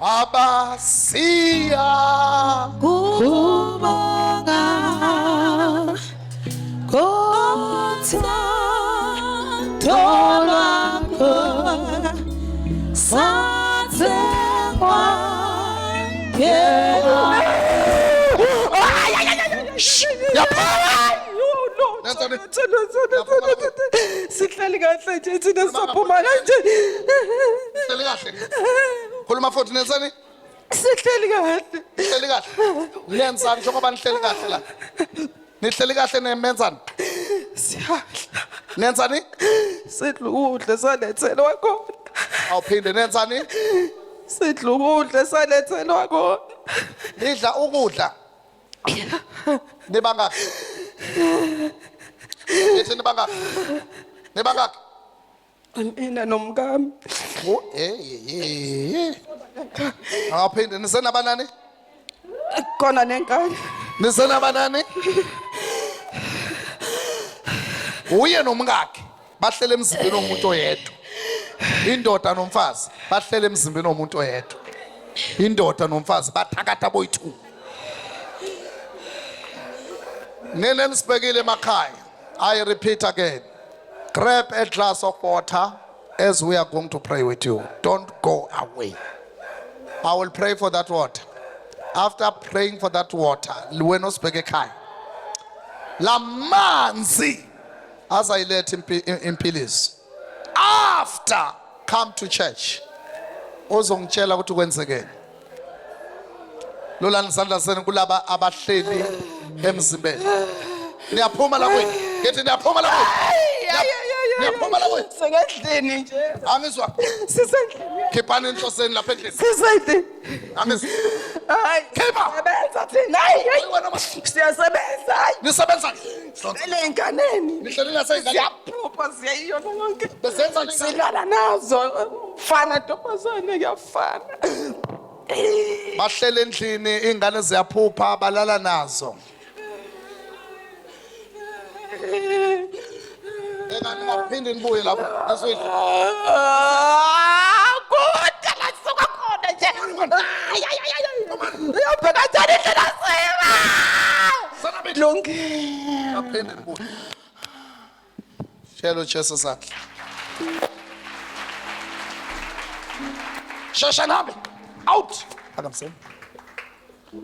Baba siya Kubonga kothando lwakho sathengwa Sihleli kahle nje thina sizophuma kanje. Sihleli kahle. Khuluma futhi nenzani? Sihleli kahle. Nihleli kahle. Nenzani njengoba nihleli kahle la? Nihleli kahle nemenzani? Siyadla. Nenzani? Sidla ukudla salethelwa khona. Awuphinde nenzani? Sidla ukudla salethelwa khona. Nidla ukudla. Nibangaki? Nithi nibangaki? Nibangaki? Mina nomkami. Oh, eh, eh, eh. Awuphinde nisenabanani? Khona nengane. Nisenabanani? Uye nomkakhe bahlele emzimbeni womuntu oyedwa. Indoda nomfazi bahlele emzimbeni womuntu oyedwa. Indoda nomfazi bathakatha boyi-two. Nina nisibhekile emakhaya. I repeat again. Grab a glass of water as we are going to pray with you. Don't go away. I will pray for that water. After praying for that water, wena osibheke ekhaya. Lamanzi azayiletha impilisi. After come to church. Uzongitshela ukuthi kwenzekeni. Lolani isandla senu kulaba abahleli emzimbeni. Niyaphuma la kwenu. Ngithi niyaphuma la kwenu. Niyaphuma la kwenu. Sisendlini nje. Angizwa. Sisendlini. Khiphani inhloseni lapha endlini. Sisendlini. Angizwa. Hayi. Khipha. Sebenza thina. Hayi. Hayi wena ma. Siyasebenza. Hayi. Nisebenza. Sihlele enganeni. Nihlele naseyinganeni. Siyaphupha siyayiyona yonke. Besenza ningane. Silala nazo. Mfana ntombazane kuyafana. Bahlele endlini ingane ziyaphupha balala nazo. Engane ngaphinde nibuye lapho. Asuyidla. Ah, kude la sisuka khona nje. Ay, ay, ay, ay. Uyobheka njani indlela sima? Lungile. Ngaphinde nibuye. Shelo Jesu sakhe. Shesha nami. Out. Akamseni.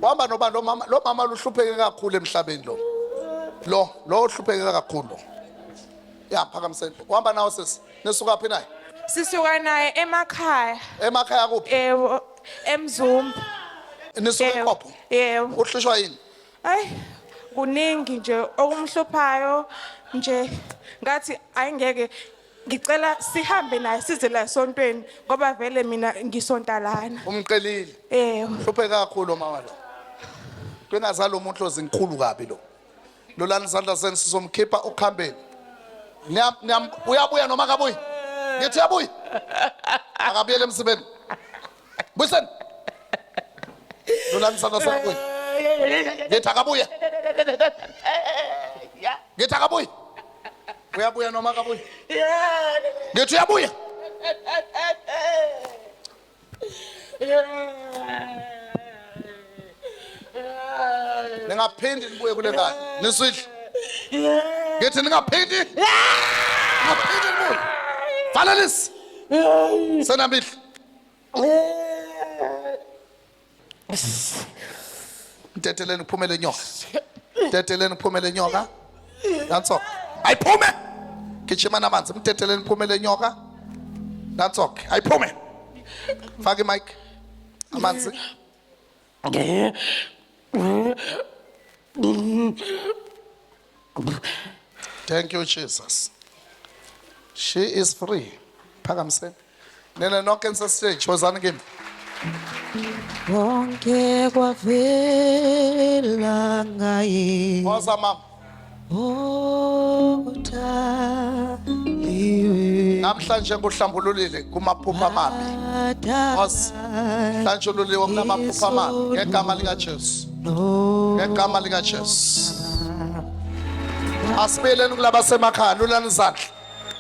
Wahamba noba lo mama lo mama luhlupheke kakhulu emhlabeni lo. Lo lo uhlupheke kakhulu. Ya phakamiseni. Uhamba nawo sisi. Nisuka phi naye? Sisuka naye emakhaya. Emakhaya kuphi? Yebo, eMzumbe. Nisuka Yebo. eQopho. Yebo. Uhlushwa yini? Ayi kuningi nje okumhluphayo nje ngathi ayingeke ngicela sihambe naye size la esontweni ngoba vele mina ngisonta lana. Umqelile. Yebo. Hlupheka kakhulu mama lo. Kwengazalo umuntu ozinkulu kabi lo. Lolani isandla senu sizomkhipha ukhambeni. Niyam niyam uyabuya noma akabuyi? Ngithi uyabuya. Akabuyele emsebeni. Buyiseni. Lolani isandla senu kuye. Ngithi akabuye. Ngithi akabuye. Uyabuya noma akabuyi? Ngithi uyabuya. Ningaphindi nibuye kule ngane. Niswidle. Ngithi ningaphindi. Ningaphindi nibuye. Valelisi. Senamihla. Mteteleni kuphume le nyoka. Mteteleni kuphume le nyoka. Nanso. Ayiphume. Gijima namanzi. Mteteleni kuphume le nyoka. Nanso. Ayiphume. Faka imic. Amanzi. Thank you Jesus. She is free. Phakamiseni. Nina nonke nisestage wozani kimi. Konke kwavela ngaye. Woza mama. Othandiwe. Namhlanje nguhlambululile kumaphupho amabi. Woza. Hlanjululiwe kulamaphupho amabi ngegama likaJesu. Ngegama likaJesu. Asibuyeleni kulabasemakhaya lulani izandla.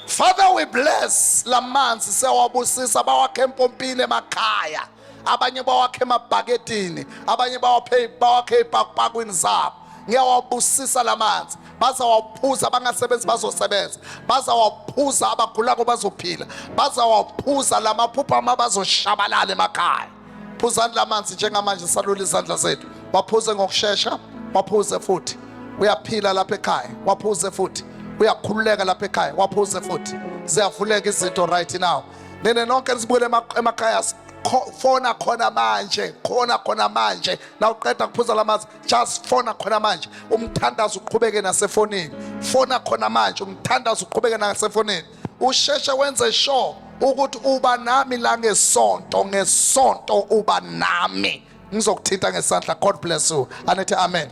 Father we bless lamanzi siyawabusisa bawakhe empompini emakhaya. Abanye bawakhe emabhaketini, abanye bawaphe bawakhe ezipakupakwini zabo. Ngiyawabusisa lamanzi, bazawaphuza abangasebenzi bazosebenza, bazawaphuza abagulako bazophila, bazawaphuza lamaphupho ama bazoshabalala emakhaya. Phuzani lamanzi njengamanje, salula izandla zethu, waphuze ngokushesha, waphuze futhi uyaphila lapha ekhaya, waphuze futhi uyakhululeka lapha ekhaya, waphuze futhi ziyavuleka izinto right now. Nina nonke nisibukele emakhaya, fona khona manje, khona khona manje. Na uqeda kuphuza lamanzi, just fona khona manje, umthandazo uqhubeke nasefonini. Fona khona manje, umthandazo uqhubeke nasefonini. Usheshe wenze sure ukuthi uba nami la ngesonto, ngesonto uba nami, ngizokuthinta ngesandla. God bless you. Anithi amen.